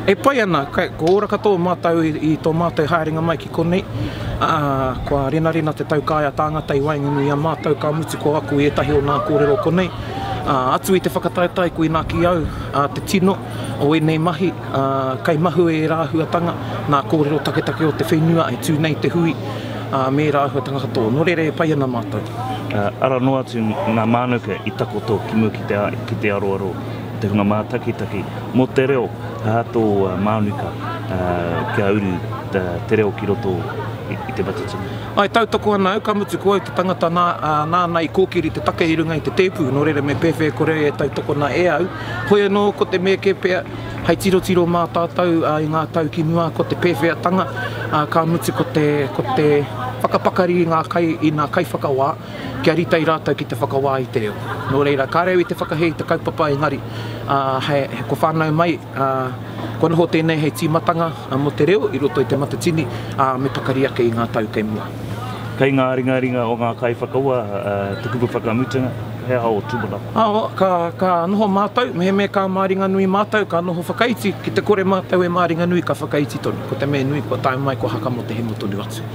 E pai ana, kua ora katoa mātou i tō mātou haerenga mai ki konei, ā, kua renarena te taukaea tāngata i waenganui i a mātou, ka mutu kua ako i ētahi o nā kōrero konei. Ā, atu i te whakataetae koinā ki au, ā, te tino o ēnei mahi, ā, kei mahue ērā āhuatanga, nā kōrero taketake o te whenua e tū nei te hui, ā, me ērā āhuatanga katoa. Nō reira e pai ana mātou. Ā, ara noa atu ngā mānuka i takoto ki mua ki te, ki te aroaro. te hunga mātakitaki mō te reo, he aha tō mānuka kia uru te reo ki roto i Te Matatini? Āe, tautoko ana au, ka mutu ko au te tangata nāna i kōkiri te take i runga i te tēpu, nō reira me pēwhea e kore ai e tautokona e au. Hoi anō, ko te mea kē pea, hei tirotiro mā tātou i ngā tau ki mua, ko te pēwheatanga, ka mutu ko te whakapakari i ngā kai, i ngā kaiwhakawā, kia rite ai rātou ki te whakawā i te reo. Nō reira, kāre au i te whakahē i te kaupapa engari, ā, he, he, kua whānau mai, ā, kua noho tēnei hei tīmatanga mō te reo i roto i Te Matatini, ā, me pakari ake i ngā tau kei mua. Kei ngā ringaringa o ngā kaiwhakawā te kupu whakamutunga, he aha ō tūmanako? Ā, ka, ka noho mātou, mehemea ka māringanui mātou, ka noho whakaiti, ki te kore mātou e māringanui, ka whakaiti tonu. Ko te mea nui, kua tae mai, kua haka mō te hemo tonu atu.